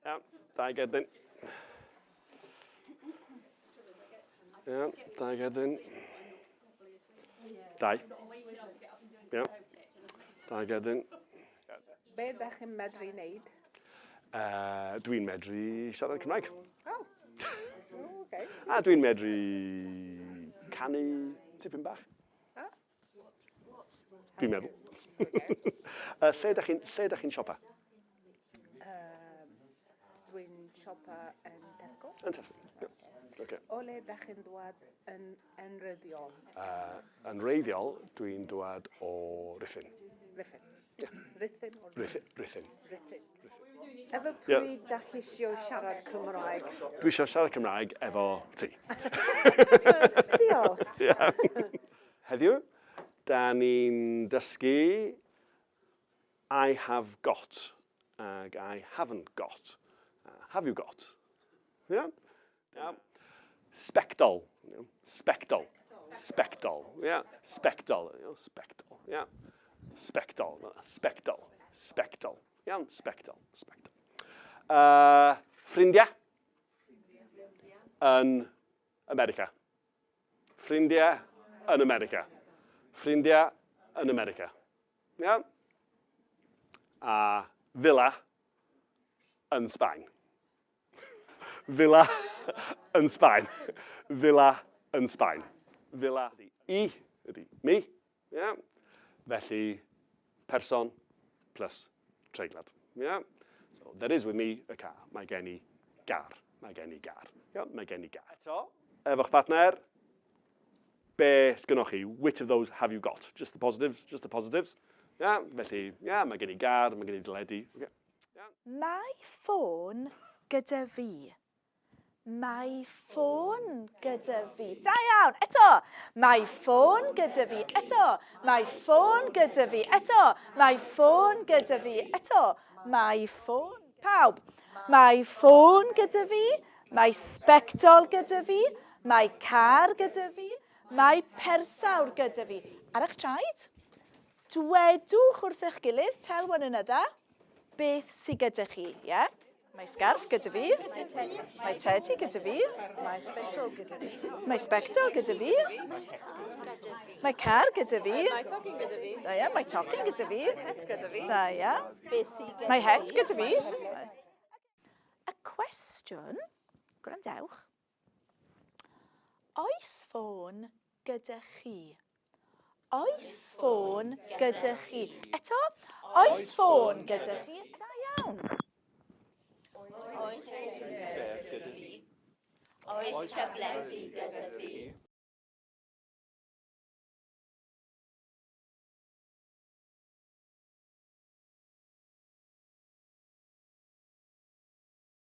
Iawn, dau gerdyn. Iawn, dau gerdyn. Dau. Iawn. Dau gerdyn. Be ydych chi'n medru wneud? Uh, dwi'n medru siarad Cymraeg. Oh. Oh, okay. A dwi'n medru canu tipyn bach. Ah. Dwi'n meddwl. uh, lle da chi'n lle da chi'n siopa? Um, dwi'n siopa yn Tesco. Yn Tesco. Yeah. Okay. O le da chi'n dwad yn enryddiol? Uh, yn reiddiol, dwi'n dwad o Ruthun. Ruthun. Yeah. Ruthun or Ruthun. Ruthun. Ruthun. Efo pryd da chi isio siarad Cymraeg? Dwi eisiau siarad Cymraeg efo ti. Diolch. Yeah. Heddiw, da ni'n dysgu I have got ag I haven't got. Have you got? Yeah? Yeah. Sbectol. Sbectol. Sbectol. Yeah. Sbectol. Sbectol. Yeah. Sbectol. Sbectol. Sbectol. Iawn, sbectol. Sbectol. Uh, ffrindiau yn America. Ffrindiau yn America. Ffrindiau yn America. Iawn? A villa yn Sbaen. Villa yn Sbaen. Villa yn Sbaen. Villa ydy i, ydy mi. Yeah. Felly, person plus treiglad. Yeah. So, there is with me a car. Mae gen i gar. Mae gen i gar. Yeah, mae gen i gar. Eto, efo'ch partner, be sgynnoch chi? Which of those have you got? Just the positives, just the positives. Yeah, felly, yeah, mae gen i gar, mae gen i deledu. Okay. Mae ffôn gyda fi. Mae ffôn gyda fi. Da iawn! Eto! Mae ffôn gyda fi. Eto! Mae ffôn gyda fi. Eto! Mae ffôn gyda fi. Eto! Mae ffôn... Pawb! Mae ffôn gyda fi. Mae sbectol gyda fi. Mae car gyda fi. Mae persawr gyda fi. Ar eich traed. Dwedwch wrth eich gilydd, tell one another, beth sydd gyda chi, ie? Yeah? Mae sgarff gyda fi. Mae teddy gyda fi. Mae sbectol gyda fi. Mae sbectol gyda fi. Mae car gyda fi. Mae tocyn gyda fi. Da iawn, mae tocyn gyda fi. Het gyda fi. Da iawn. Beth sydd gyda Mae het gyda fi. Y cwestiwn, gwrandewch, oes ffôn gyda chi? Oes ffôn gyda chi? Eto, oes ffôn gyda chi? Da iawn. Oes gyda fi. Oes tableti gyda fi.